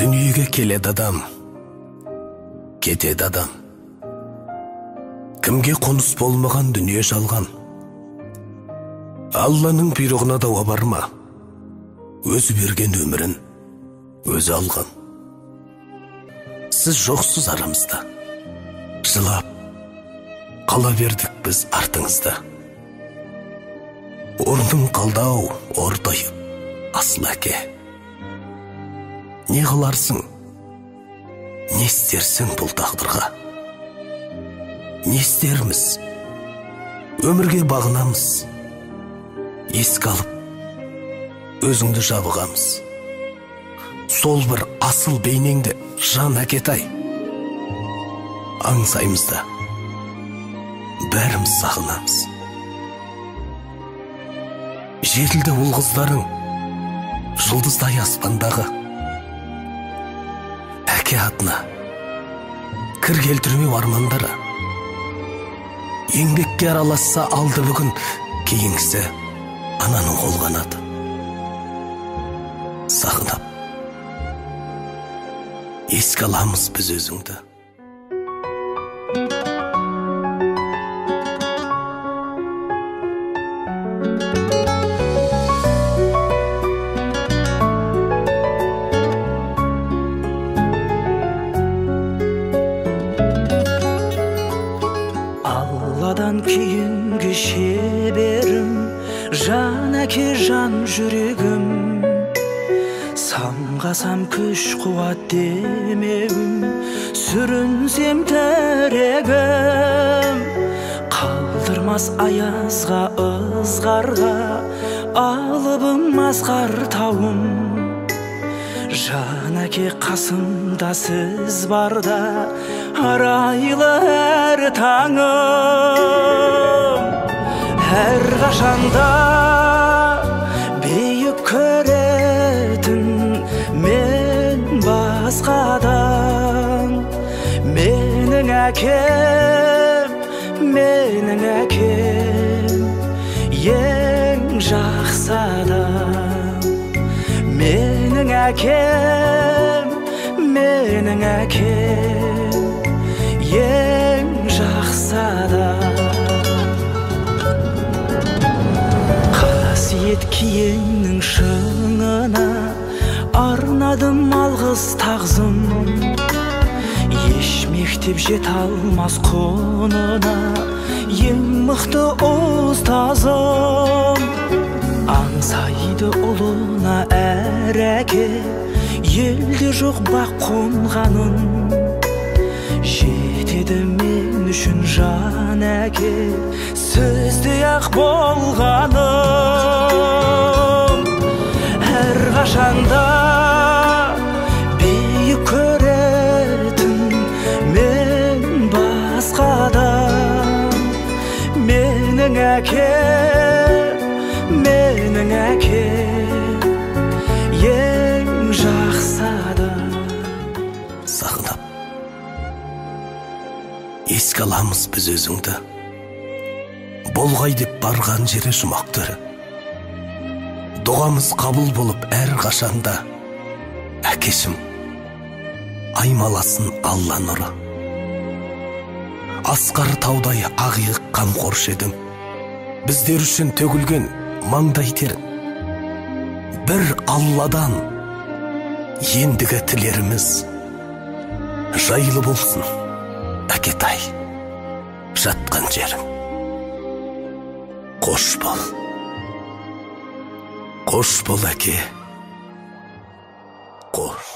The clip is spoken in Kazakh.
Дүниеге келеді адам, кетеді адам. Кімге қоныс болмаған дүние жалған. Алланың бұйрығына дауа бар ма? Өзі берген өмірін өзі алған. Сіз жоқсыз арамызда. Жылап қала бердік біз артыңызда. Орның қалды-ау ортайып, асыл әке. Не қыларсың, не істерсің бұл тағдырға? Не істерміз? Өмірге бағынамыз. Еске алып, өзіңді жабығамыз. Сол бір асыл бейнеңді, жан әкетай, аңсаймыз да, бәріміз сағынамыз. Жетілді ұл қыздарың, жұлдыздай аспандағы. Әке атына кір келтірмеу армандары. Еңбекке араласса алды бүгін, кейінгісі ананың қол қанаты. Сағынып еске аламыз біз өзіңді. Алладан кейінгі шеберім, жан әке, жан жүрегім. Самғасам күш қуат демеуім, сүрінсем тірегім. Қалдырмас аязға, ызғарға, алыбым асқар тауым. Жан әке, қасымда сіз барда, арайлы әр таңым. Әрқашанда биік көретін мен басқадан. Менің әкем, менің әкем, ең жақсы адам. Менің әкем, менің әкем, ең жақсы адам. Қасиет киеннің шыңына арнадым алғыс тағзым. Еш мектеп жете алмас құнына, ең мықты ұстазым. Аңсайды ұлына әр әке, елде жоқ бақ қонғанын. Жетеді мен үшін жан әке, сіздей ақ болғаным. Әрқашанда биік көретін мен басқадан. Менің әкем, менің әкем, ең жақсы адам. Сағынып еске аламыз біз өзіңді. Болғай деп барған жері жұмақ төрі. Дұғамыз қабыл болып әр қашанда. Әкешім, аймаласын Алла нұры. Асқар таудай ақ иық қамқоршы едің. Біздер үшін төгілген маңдай терің. Бір Алладан ендігі тілеріміз жайлы болсын, әкетай, жатқан жерің. Қош бол, қош бол, әке, қош.